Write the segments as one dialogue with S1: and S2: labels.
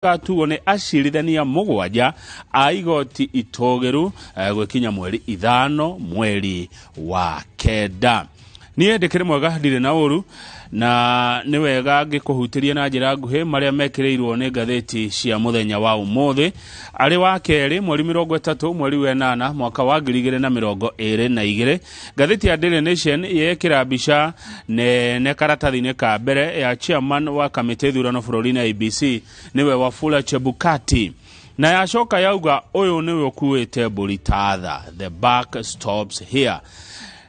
S1: Gatuo nĩ acirithania 7 a igoti itũgĩru gwĩkinya mweri 5 mweri wa 9. Niĩ ndĩkĩrĩ mwega, ndirĩ na ũru, na nĩ wega ngĩkũhutĩria na njĩra nguhĩ marĩa mekĩrĩirwo nĩ ngathĩti cia mũthenya wa ũmũthĩ, arĩ wa kerĩ mweri 30 mweri wa 8 mwaka wa 2022. Ngathĩti ya Daily Nation yekĩra mbica nene karatathi-inĩ ka mbere ya chairman wa kamĩtĩ ithurano bũrũri-inĩ IEBC, nĩwe Wafula Chebukati, na yacoka yauga ũyũ nĩwe ũkuĩte mbũri tatha, the buck stops here.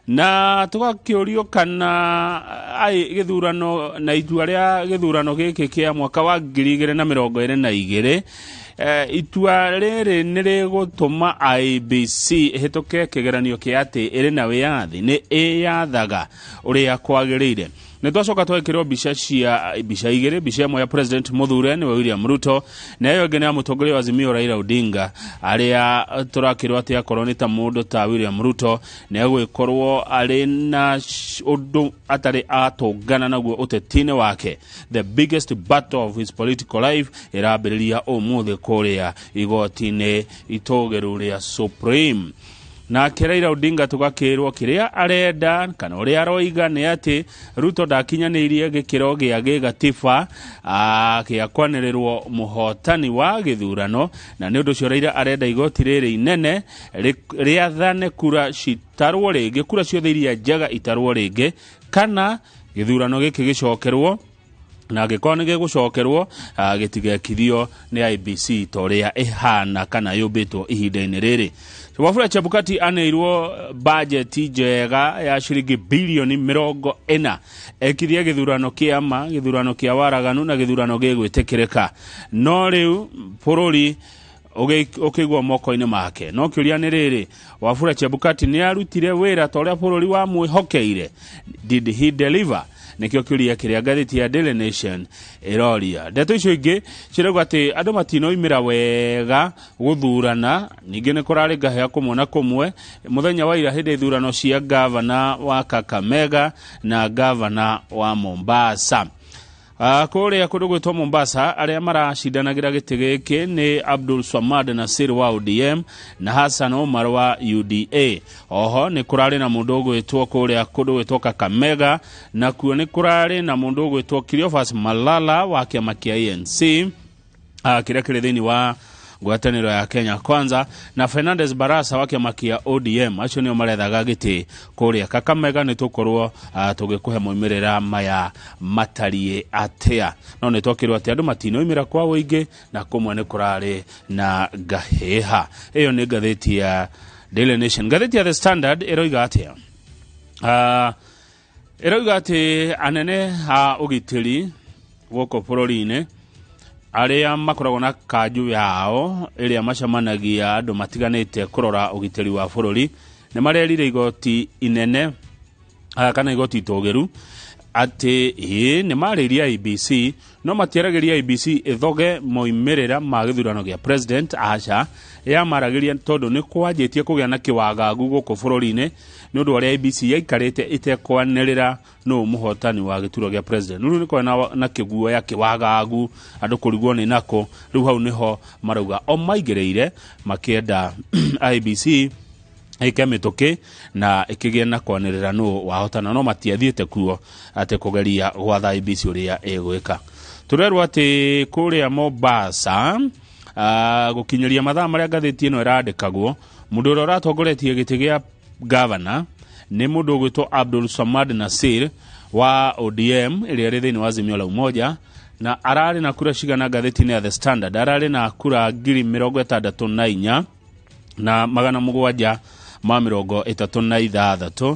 S1: Na tũgakĩũrio kana ai gĩthurano na itua rĩa gĩthurano gĩkĩ kĩa mwaka wa 2022, itua rĩrĩ nĩ rĩgũtũma IEBC ĩhĩtũke kĩgeranio kĩa atĩ ĩrĩ na wĩyathi, nĩ ĩyathaga ũrĩa kwagĩrĩire. Nĩ twacoka twekĩrwo mbica cia mbica igĩrĩ, mbica ĩmwe ya president mũthure nĩwe William Ruto, na ĩyo ĩngĩ nĩ ya mũtongoria wa Azimio Raila Odinga, arĩa tũrakĩrwo atĩ akorwo nĩ ta mũndũ ta William Ruto nĩ egũgĩkorwo arĩ na ũndũ atarĩ atũngana naguo ũteti-inĩ wake. The biggest battle of his political life ĩrambĩrĩria ũmũthĩ kũrĩa igoti-inĩ itũgĩru rĩa Supreme. Nake Raila Odinga tũgakĩrwo kĩrĩa arenda kana ũrĩa aroiga nĩ atĩ Ruto ndakinyanĩirie gĩkĩro gĩa gĩgatiba gĩa kwanĩrĩrwo mũhotani wa gĩthurano, na nĩ ũndũ ũcio Raila arenda igoti rĩrĩ inene rĩathane kura citarwo rĩngĩ, kura ciothe iria njega itarwo rĩngĩ, kana gĩthurano gĩkĩ gĩcokerwo, na angĩkorwo nĩ gĩgũcokerwo gĩtigekithio nĩ IEBC ta ũrĩa ĩhana kana yũmbĩtwo ihinda-inĩ rĩrĩ. Wafula Chebukati aneirwo bajeti njega ya ciringi bilioni 40 ekithie gĩthurano kĩa ma, gĩthurano kĩa waraganu na gĩthurano gĩgwĩtĩkĩrĩka, no rĩu bũrũri ũkĩigwo moko-inĩ make. No kĩũria nĩ rĩrĩ, Wafula Chebukati nĩ arutire wĩra ta ũrĩa bũrũri wamwĩhokeire? Did he deliver? Nĩkĩo kĩũria kĩrĩa ngathĩti ya Daily Nation ĩroria. Ndeto icio ingĩ cirauga atĩ andũ matinoimĩra wega gũthurana, ningĩ nĩ kũrarĩ ngahĩa kũmwe na kũmwe mũthenya wa ira hĩndĩ ya ithurano cia gavana wa Kakamega na gavana wa Mombasa. Kũrĩa kũndũ gwĩtwo Mombasa, arĩa maracindanagĩra gĩtĩ gĩkĩ nĩ Abdul Swamad Nasir wa ODM na Hassan Omar wa UDA. Oho nĩ kũrarĩ na mũndũ ũgwĩtwo kũrĩa kũndũ gwĩtwo Kakamega, nakuo nĩ kũrarĩ na mũndũ ũgwĩtwo Cleophas Malala wa kĩama kĩa ANC kĩrĩa kĩrĩ thĩinĩ wa ngwatanĩro ya Kenya Kwanza, na Fernandez Barasa wa kĩama kĩa ODM. Acio nĩo marethaga gĩtĩ kũrĩa Kakamega. Nĩ tũkorwo tũgĩkũhe moimĩrĩra maya matariĩ atĩa, no nĩ twakĩrwo atĩ andũ matinoimĩra kwa ũingĩ na kũmwe nĩ kũrarĩ na ngahĩha. Ĩyo nĩ ngathĩti ya Daily Nation. Ngathĩti ya The Standard ĩroiga atĩa? Ĩroiga atĩ anene a ũgitĩri gũkũ bũrũri-inĩ arĩa makoragwo na kanju yao ĩrĩa macemanagia andũ matiganĩte kũrora ũgitĩri wa bũrũri nĩ marerire igoti inene kana igoti itũgĩru atĩ ĩĩ nĩ marĩirie IEBC, no matiaragĩria IEBC ĩthoge moimĩrĩra ma gĩthurano gĩa president. Aca, yamaragĩria tondũ nĩ kwanjĩtie kũgĩa na kĩwagagu gũkũ bũrũri-inĩ nĩ ũndũ wa ũrĩa IEBC yaikarĩte ĩtekwanĩrĩra nũ mũhotani wa gĩturwa gĩa president. Rĩu nĩ kwarĩ na kĩguoya, kĩwagagu, andũ kũrigwo nĩ nako. Rĩu hau nĩho marauga o maingĩrĩire makĩenda IEBC ĩke mĩtũkĩ na ĩkĩgĩe na kwanĩrĩra nũ wahotana, no matiathiĩte kuo atĩ kũgeria gwatha IEBC ũrĩa ĩgwĩka. Tũrerwo atĩ kũrĩa Mombasa, gũkinyĩria mathaa marĩa ngathĩti ĩno ĩrandĩkagwo, mũndũ ũrĩa ũratongoretie gĩtĩ gĩa gavana nĩ mũndũ ũgwĩtwo Abdul Samad Nasir wa ODM ĩrĩa ĩrĩ thĩinĩ wa Azimio la Umoja. Na ararĩ na kura cigana? Ngathĩti-inĩ ya The Standard ararĩ na kura 64,736.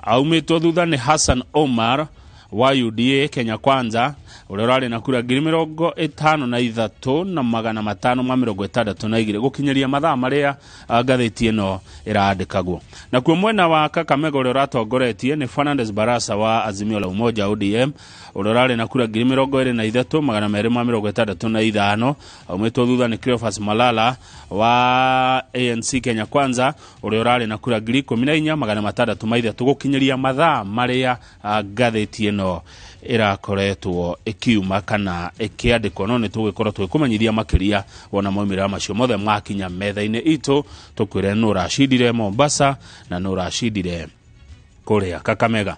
S1: Aumĩtwo thutha nĩ Hassan Omar wa UDA Kenya Kwanza, ũrĩa ũrarĩ na kura 53,562 gũkinyĩria mathaa marĩa ngathĩti ĩno ĩrandĩkagwo. Nakuo mwena wa Kakamega, ũrĩa ũratongoretie nĩ Fernandes Barasa wa Azimio la Umoja ODM, ũrĩa ũrarĩ na kura 23,265. Aumĩtwo thutha nĩ Cleophas Malala wa ANC Kenya Kwanza, ũrĩa ũrarĩ na kura 14,603 gũkinyĩria mathaa marĩa ngathĩti ĩno ĩrakoretwo ĩkiuma kana ĩkĩandĩkwo, no nĩ tũgĩkorwo twĩkũmenyithia makĩria wona maumĩrĩra macio mothe makinya metha-inĩ itũ, tũkwĩre nũ ũracindire Mombasa na nũ ũracindire kũrĩa Kakamega.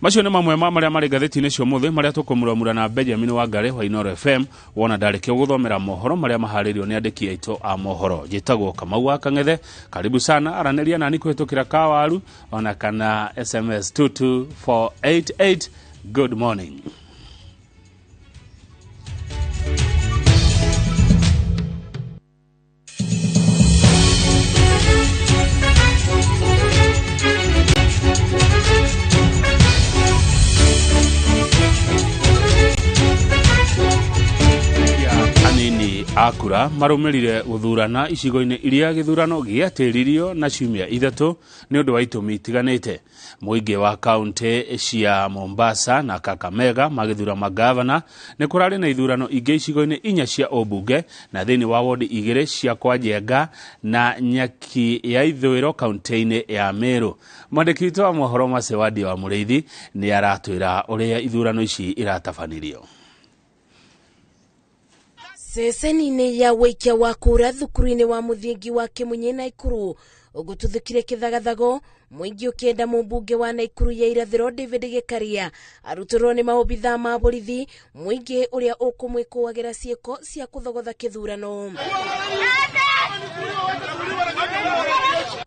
S1: Macio nĩ mamwe ma marĩa marĩ ngathĩti-inĩ cia ũmũthĩ marĩa tũkũmuramura na Benjamin Wangari wa Inooro FM wona ndarĩkia gũthomera mohoro marĩa maharĩirio nĩ andĩki aitũ a mohoro. Njĩtagwo Kamau wa Kang'ethe, karibu sana, aranĩria nani kũhĩtũkĩra kawaru ona kana SMS 22488. Good morning. Anini a kura marũmĩrire gũthurana icigo-inĩ iria gĩthurano gĩatĩririo na ciumia 3 nĩ ũndũ wa itũmi itiganĩte. Mũingĩ wa kaunti cia Mombasa na Kakamega magĩthura magavana. Nĩ kũrarĩ na ithurano ingĩ icigo-inĩ 4 cia ũmbunge na thĩinĩ wa wodi 2 cia Kwanjenga na Nyaki ya Ithũĩro kaunti-inĩ ya Meru. Mwandĩki witũ wa mohoro Mercy Wandia wa Mũrĩithi nĩ aratwĩra ũrĩa ithurano ici iratabanirio.
S2: Ceceni-inĩ ya wĩikia wa kura thukuru-inĩ wa mũthingi wa Kĩmunyi Naikuru ũgũtuthũkire kĩthagathago, mũingĩ ũkĩenda mũmbunge wa Naikuru ya Irathĩro David Gĩkaria arutũrwo nĩ maobithaa ma borithi, mũingĩ ũrĩa ũkũmwĩkũagĩra ciĩko cia kũthogotha kĩthurano.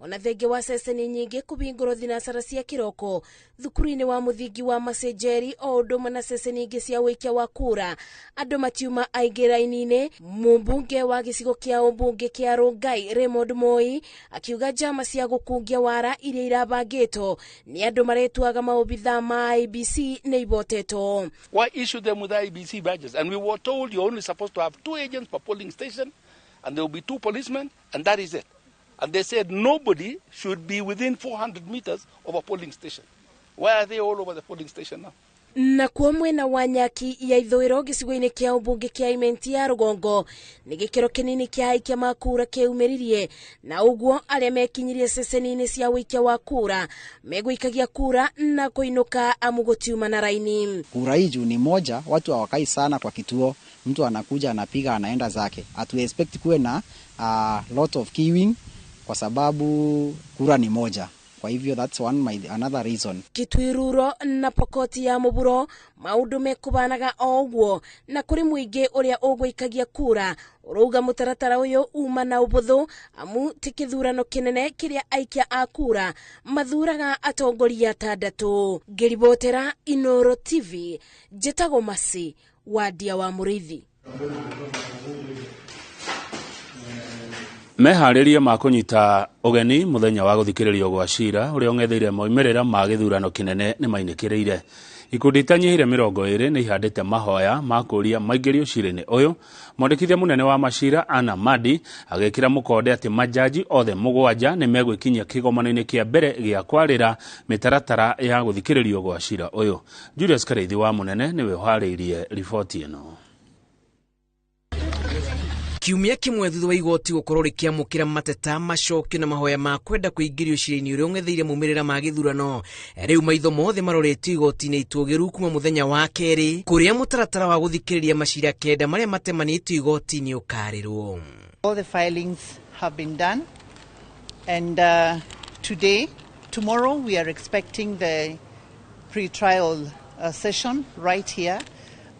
S2: Ona thengia wa ceceni nyingĩ kũbingũrwo thinacara cia kĩroko thukuru-inĩ wa mũthingi wa Macenjeri o ũndũ ũmwe na ceceni ingĩ cia wĩikia wa kura, andũ matiuma aingĩ raini-inĩ. Mũmbunge wa gĩcigo kĩa ũmbunge kĩa Rongai Raymond Moi akiuga njama cia gũkungia wara iria irabangĩtwo nĩ andũ maretuaga maobithaa ma IEBC nĩ ibotetwo.
S3: Why issue them with IEBC badges? And we were told you're only supposed to have 2 agents per polling station and there will be 2 policemen and that is it. And they said nobody should be within 400 meters of a polling station. Why are they all over the polling station now?
S2: Na kuo mwena wa Nyaki ya Ithũĩro gĩcigo-inĩ kĩa ũmbunge kĩa Imenti ya Rũgongo nĩ gĩkĩro kĩnini kĩa aikia ma kura kĩumĩririe, na ũguo arĩa mekinyirie ceceni-inĩ cia wĩikia wa kura megũikagia kura na kũinũka amu gũtiuma na raini.
S4: Kura hii juu ni moja, watu hawakai sana kwa kituo, mtu anakuja anapiga anaenda zake. Hatu expect kuwe na lot of queuing kwa sababu kura ni moja. Kwa hivyo that's one my another reason.
S2: Kitwiruro na Pokoti ya Mũburo maũndũ mekũbanaga o ũguo, na kũrĩ mũingĩ ũrĩa ũgũikagia kura ũrauga mũtaratara ũyũ uma na ũbũthũ amu ti kĩthurano kĩnene kĩrĩa aikia a kura mathuraga atongoria 6. Ngĩribotera Inooro TV, njĩtagwo Mercy Wandia wa Mũrĩithi.
S1: Meharĩria ma kũnyita ũgeni mũthenya wa gũthikĩrĩrio gwa cira ũrĩa ũng'etheire moimĩrĩra ma gĩthurano kĩnene nĩ mainĩkĩrĩire. Ikundi itanyihĩire 20 nĩ ihandĩte mahoya ma kũũria maingĩrio cira-inĩ ũyũ. Mwandĩkithia mũnene wa macira Anna Madi agĩkĩra mũkonde atĩ majaji othe 7 nĩ megwĩkinyia kĩgomano-inĩ kĩa mbere gĩa kwarĩra mĩtaratara ya gũthikĩrĩrio gwa cira ũyũ. Julius Kareithi wa mũnene nĩwe ũharĩirie riboti ĩno.
S5: Kiumia kĩmwe thutha wa igoti gũkorwo rĩkĩamũkĩra mateta, macokio na mahoya ma kwenda kũingĩrio cira-inĩ ũrĩa ũng'etheire maumĩrĩra ma gĩthurano, rĩu maitho mothe maroretio igoti-inĩ itũgĩru kuma mũthenya wa kerĩ kũrĩa mũtaratara wa gũthikĩrĩria macira 9 marĩa matemanĩtio igoti-inĩ ũkarĩrwo.
S6: All the filings have been done and today, tomorrow we are expecting the pre-trial session right here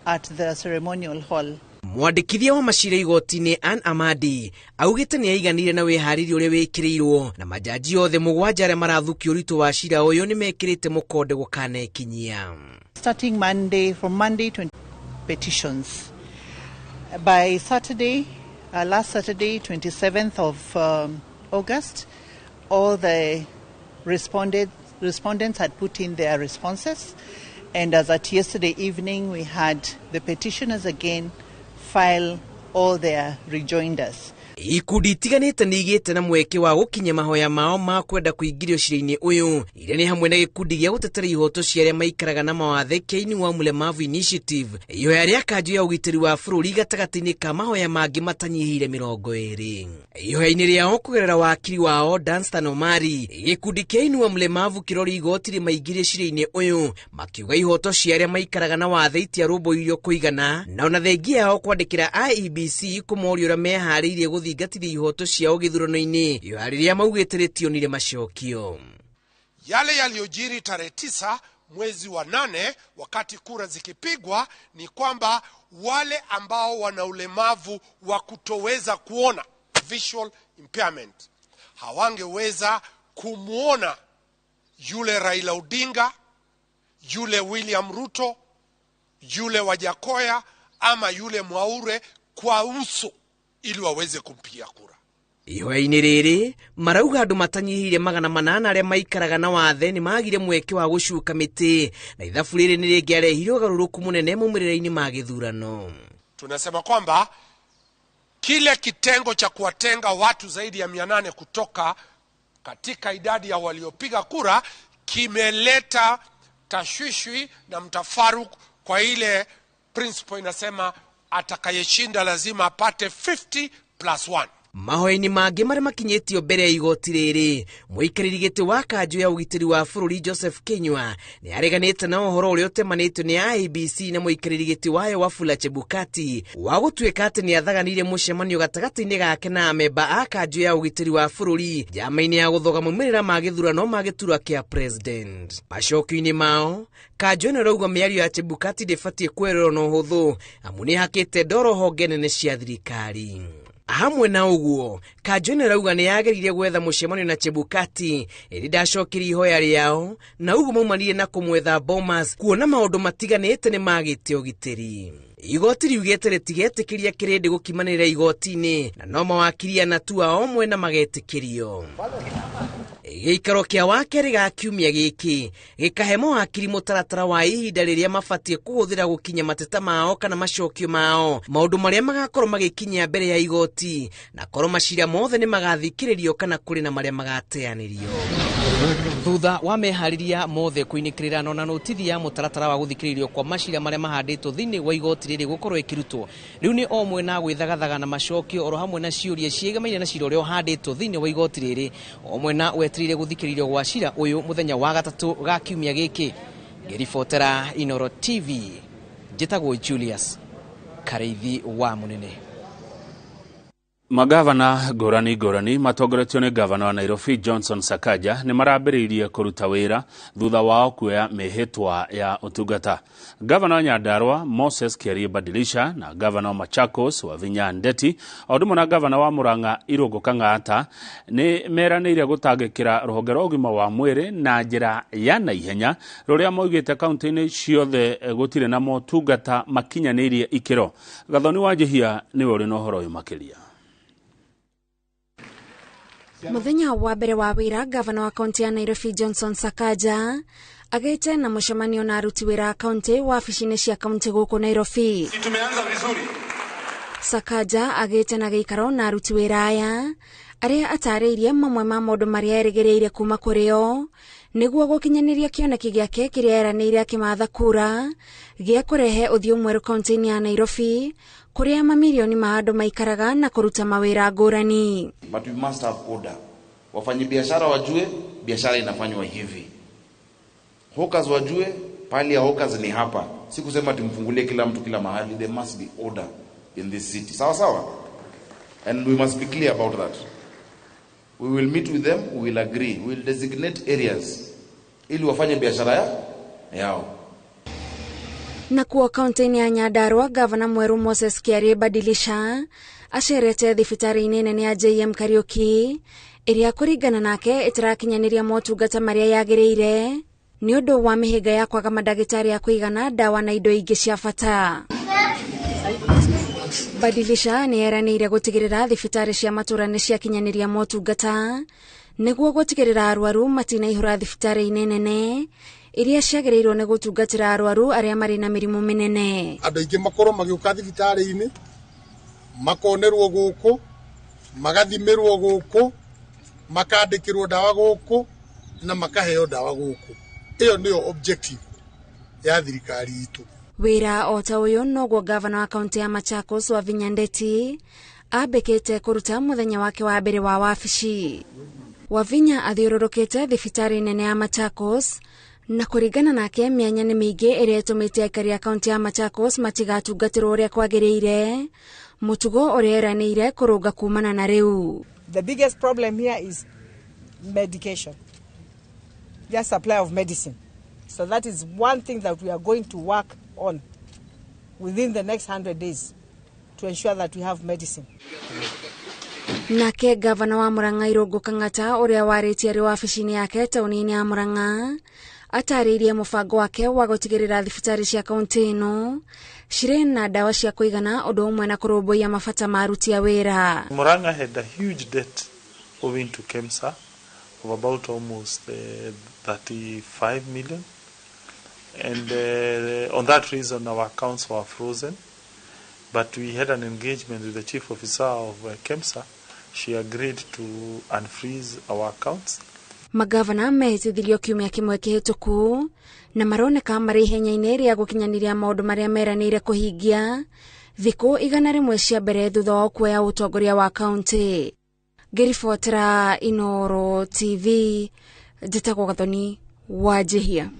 S6: at the ceremonial hall.
S5: Mwandĩkithia wa macira igoti-inĩ Ann Amadi augĩte nĩ aiganire na wĩharĩria ũrĩa wĩkĩrĩirwo, na majaji othe 7 arĩa marathukia ũritũ wa cira ũyũ nĩ mekĩrĩte mũkonde gũkanekinyia.
S6: Starting Monday, from Monday 20 petitions. By Saturday, last Saturday, 27th of August, all the respondents had put in their responses, and as at yesterday evening, we had the petitioners again file all their rejoinders.
S5: Ikundi itiganĩte nĩ igĩte na mweke wa gũkinya mahoya mao ma kwenda kũingĩrio cira-inĩ ũyũ, iria nĩ hamwe na gĩkundi gĩa gũtetera ihoto cia arĩa maikaraga na mawathe kĩa Inua Mlemavu Initiative, ihoya rĩa kanjũ ya ũgitĩri wa bũrũri gatagatĩ-inĩ ka mahoya mangĩ matanyihĩire 20. Ihoya-inĩ rĩao kũgerera wakiri wao Danstan Omari, gĩkundi kĩa Inua Mlemavu kĩrori igoti rĩmaingĩrie cira-inĩ ũyũ, makiuga ihoto cia arĩa maikaraga na wathe itiarũmbũirio kũigana, na ona thengia yao kwandĩkĩra IEBC kũmoria ũrĩa meharĩirie gũthingatithia ihoto ciao gĩthurano-inĩ, ihoya rĩrĩa maugĩte rĩtionire macokio.
S7: Yale yaliyojiri tarehe 9 mwezi wa 8 wakati kura zikipigwa ni kwamba wale ambao wana ulemavu wa kutoweza kuona, visual impairment, hawangeweza kumuona yule Raila Odinga, yule William Ruto, yule Wajakoya ama yule Mwaure kwa uso ili waweze kumpigia kura.
S5: Ihoya-inĩ rĩrĩ marauga andũ matanyihĩire 800 arĩa maikaraga na wathe nĩ magire mweke wa gũcuka mĩtĩ, na ithabu rĩrĩ nĩ rĩngĩarehire ũgarũrũku mũnene maumĩrĩra-inĩ ma gĩthurano.
S7: Tunasema kwamba kile kitengo cha kuwatenga watu zaidi ya 800 kutoka katika idadi ya waliopiga kura kimeleta tashwishwi na mtafaruku kwa ile principle inasema atakayeshinda lazima apate 50+1.
S5: Mahoya-inĩ mangĩ marĩa makinyĩtio mbere ya igoti rĩrĩ, mũikarĩri gĩtĩ wa kanjũ ya ũgitĩri wa bũrũri Joseph Kinyua nĩ areganĩte na ũhoro ũrĩa ũtemanĩtio nĩ IEBC na mũikarĩri gĩtĩ wayo Wafula Chebukati wa gũtuĩka atĩ nĩ athaganire mũcemanio gatagatĩ-inĩ gake na amemba a kanjũ ya ũgitĩri wa bũrũri njama-inĩ ya gũthoga maumĩrĩra ma gĩthurano ma gĩturwa kĩa president. Macokio-inĩ mao, kanjũ ĩno ĩrauga mĩario ya Chebukati ndĩbatiĩ kwererwo na ũhũthũ amu nĩ ĩhakĩte ndoro honge nene cia thirikari. Hamwe na ũguo, kanjũ ĩno ĩrauga nĩ yageririe gwetha mũcemanio na Chebukati ĩrĩ ndacokirie ihoya rĩao, na ũguo maumanire na kũmwetha Bomas kuona maũndũ matiganĩte nĩ magĩte ũgitĩri. Igoti riugĩte rĩtigetĩkĩria kĩrĩndĩ gũkimanĩrĩra igoti-inĩ, na no mawakiri ana tu ao mwena magetĩkĩrio. Gĩikaro kĩa wakerĩ ga kiumia gĩkĩ gĩkahe mawakiri mũtaratara wa ihinda rĩrĩa mabatiĩ kũhũthĩra gũkinya mateta mao kana macokio mao, maũndũ marĩa magakorwo magĩkinyia mbere ya igoti, na korwo macira mothe nĩ magathikĩrĩrio kana kũrĩ na marĩa magateanĩrio. Thutha wa meharĩria mothe kũinĩkĩrĩra na notithi ya mũtaratara wa gũthikĩrĩrio kwa macira marĩa mahandĩtwo thĩinĩ wa igoti rĩrĩ gũkorwo ĩkĩrutwo, rĩu nĩ o mwena gwĩthagathaga na macokio oro hamwe na ciũria ciĩgamaine na cira ũrĩa ũhandĩtwo thĩinĩ wa igoti rĩrĩ, o mwena wetereire gũthikĩrĩrio gwa cira ũyũ mũthenya wa gatatũ ga kiumia gĩkĩ. Ngĩribotera Inoro TV, njĩtagwo Julius Kareithi wa Mũnene.
S1: Magavana ngũrani ngũrani matongoretio nĩ gavana wa Nairobi Johnson Sakaja nĩ marambĩrĩirie kũruta wĩra thutha wao kuoya mĩhĩtwa ya ũtungata. Gavana wa Nyandarua Moses Kiarie Badilisha na gavana wa Machakos Wavinya Ndeti o ũndũ ũmwe na gavana wa Murang'a Irũngũ Kang'ata nĩ meranĩire gũtangĩkĩra rũhonge rwa ũgima wa mwĩrĩ na njĩra ya naihenya rũrĩa maugĩte kaunti-inĩ ciothe gũtirĩ na motungata makinyanĩirie ikĩro. Gathoni wa Njihia nĩwe ũrĩ na ũhoro ũyũ makĩria.
S8: Muthenya wa mbere wa wĩra, gavana wa kaunti ya Nairobi Johnson Sakaja agĩte na mũcemanio na aruti wĩra a kaunti wabici-inĩ cia kaunti gũkũ Nairobi.
S9: Tumeanza vizuri.
S8: Sakaja agĩte na gĩikaro na aruti wĩra aya arĩa atarĩirie mamwe ma maũndũ marĩa erĩgĩrĩire kuma kũrĩ o nĩguo gũkinyanĩria kĩoneki gĩake kĩrĩa eranĩire akĩmatha kura gĩa kũrehe ũthiũ mwerũ kaunti-inĩ ya Nairobi kũrĩa mamirioni ma andũ maikaraga na kũruta mawĩra ngũrani.
S9: But we must have order. Wafanyibiashara wajue biashara inafanywa hivi. Hawkers wajue pali ya hawkers ni hapa. Si kusema tumfungulie kila mtu kila mahali. There must be order in this city. Sawa sawa? And we must be clear about that. We will meet with them, we will agree, we will designate areas ili wafanye biashara yao.
S8: Na kuo kaunti-inĩ ya Nyandarua, gavana mwerũ Moses Kiarie Badilisha acerete thibitarĩ-inĩ nene ya JM Kariuki ĩrĩa kũringana nake ĩtarakinyanĩria motungata marĩa yagĩrĩire nĩ ũndũ wa mĩhĩnga ya kwaga mandagĩtarĩ a kũigana, ndawa na indo ingĩ cia bata. Badilisha nĩ eranĩire gũtigĩrĩra thibitarĩ cia matũũra nĩ ciakinyanĩria motungata nĩguo gũtigĩrĩra arwaru matinaihũra thibitarĩ-inĩ nene iria ciagĩrĩirwo nĩ gũtungatĩra arwaru arĩa marĩ na mĩrimũ mĩnene.
S10: Andũ aingĩ makorwo magĩũka thibitarĩ-inĩ makonerwo gũkũ Magathimĩrwo gũkũ, makandĩkĩrwo ndawa gũkũ na makaheo ndawa gũkũ. Ĩyo nĩyo objective ya thirikari itũ.
S8: Wĩra o ta ũyũ noguo gavana wa kaunti ya Machakos Wavinya Ndeti ambĩkĩte kũruta mũthenya wake wa mbere wa wabici. Wavinya athiũrũrũkĩte thibitarĩ nene ya Machakos na kũringana nake mĩanya nĩ mĩingĩ ĩrĩa ĩtũmĩte aikari a kaunti ya Machakos matigatungatĩrwo ũrĩa kwagĩrĩire, mũtugo ũrĩa eranĩire kũrũnga kumana na rĩu.
S11: The biggest problem here is medication, just supply of medicine. So that is one thing that we are going to work on within the next 100 days to ensure that we have medicine.
S8: Nake gavana wa Murang'a Irũngũ Kang'ata ũrĩa warĩtie arĩ wabici-inĩ yake taũni-inĩ ya Murang'a atarĩirie mũbango wake wa gũtigĩrĩra thibitarĩ cia kaunti ĩno cirĩ na ndawa cia kũigana ũndũ ũmwe na kũrũmbũiya mabata ma aruti a wĩra.
S12: Murang'a had a huge debt owing to KEMSA of about almost 35 million, and on that reason our accounts were frozen. But we had an engagement with the chief officer of KEMSA. She agreed to unfreeze our accounts.
S8: Magavana mehĩtithirio kiumia kĩmwe kĩhĩtũku na maroneka marĩ ihenya-inĩ rĩa gũkinyanĩria maũndũ marĩa meranĩire kũhingia thikũ 100 cia mbere thutha wa kuoya ũtongoria wa kaunti. Ngĩribotera Inooro TV, njĩtagwo Gathoni wa Njihia.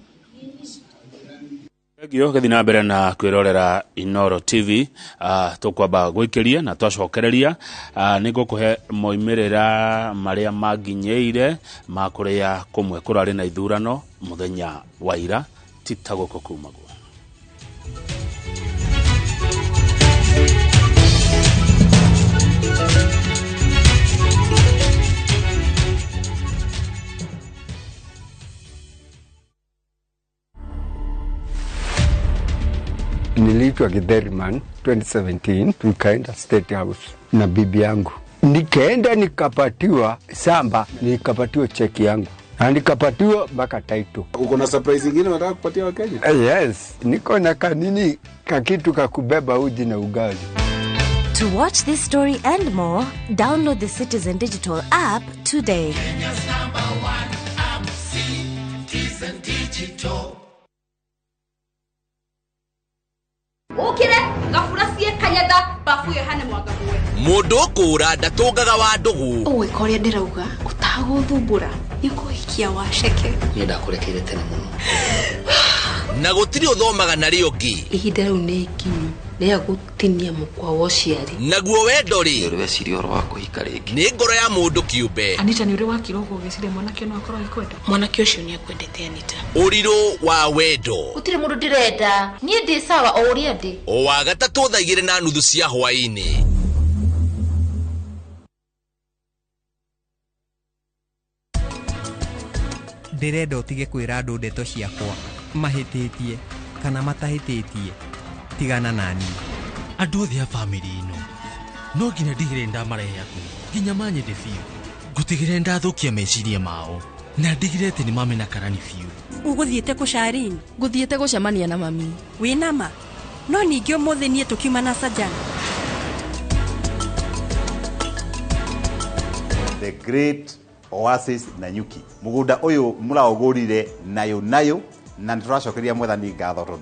S1: Thengio gĩthiĩ na mbere na kwĩrorera Inooro TV. Tũkwamba gwĩkĩria na twacokereria nĩ ngũkũhe moimĩrĩra marĩa manginyĩire ma kũrĩa kũmwe kũrarĩ na ithurano mũthenya wa ira ti ta gũkũ kumagwo.
S13: Niliitwa Githeriman 2017, tukaenda State House na bibi yangu. Nikaenda nikapatiwa samba, nikapatiwa cheki yangu na nikapatiwa mpaka title.
S14: Uko na surprise nyingine unataka kupatia Wakenya?
S13: Yes, niko na kanini kakitu kakubeba uji na ugali.
S15: To watch this story and more, download the Citizen Digital app today.
S16: Kenya's number one app, Citizen Digital.
S17: Ukire ngabura cie kanyatha bafu yohane mwangague
S18: Mundu kura ndatungaga wa ndugu.
S19: Ũgwĩka ũrĩa ndĩrauga ũtagũthumbũra nĩ kũhikia waceke.
S20: Niĩ ndakũrekeire tene mũno.
S18: Na gũtirĩ ũthomaga na rĩo ũngĩ.
S19: Ihinda rĩu nĩ ikinyu rĩa gũtinia mũkwa wa ũciari.
S18: Naguo wendo rĩ,
S20: Nĩ weciria ũhoro wa kũhika rĩngĩ.
S18: Nĩ ngoro ya mũndũ kĩũmbe.
S21: Anita nĩ ũrĩ wakira ũguo ũgĩciria mwanake no akorwo agĩkwenda.
S19: Mwanake ũcio nĩ akwendete Anita.
S18: Ũrirũ wa wendo.
S22: Gũtirĩ mũndũ ndĩrenda. Niĩ ndĩ sawa o ũrĩa ndĩ.
S18: O wa gatatũ thaa 2:30 cia hwaĩ-inĩ.
S23: Ndĩrenda ũtige kwĩra andũ ndeto ciakwa mahĩtĩtie kana matahĩtĩtie, tigana nani.
S24: Andũ othe a bamĩrĩ ĩno no nginya ndigĩrĩre ndamarehe hakuhĩ nginya manyende biũ. Ngũtigĩrĩre ndathũkia meciria mao na ndigĩrĩre atĩ nĩmamena karani biũ.
S25: Ũgũthiĩte kũ Sharin?
S26: Ngũthiĩte gũcemania na mami.
S25: Wĩna ma? No ningĩ ũmũthĩ niĩ tũkiuma na Sajana.
S27: The Great Oasis Nanyuki. Mugunda uyu muraugurire nayo nayo na nituracokeria Mwathani ngatho tondu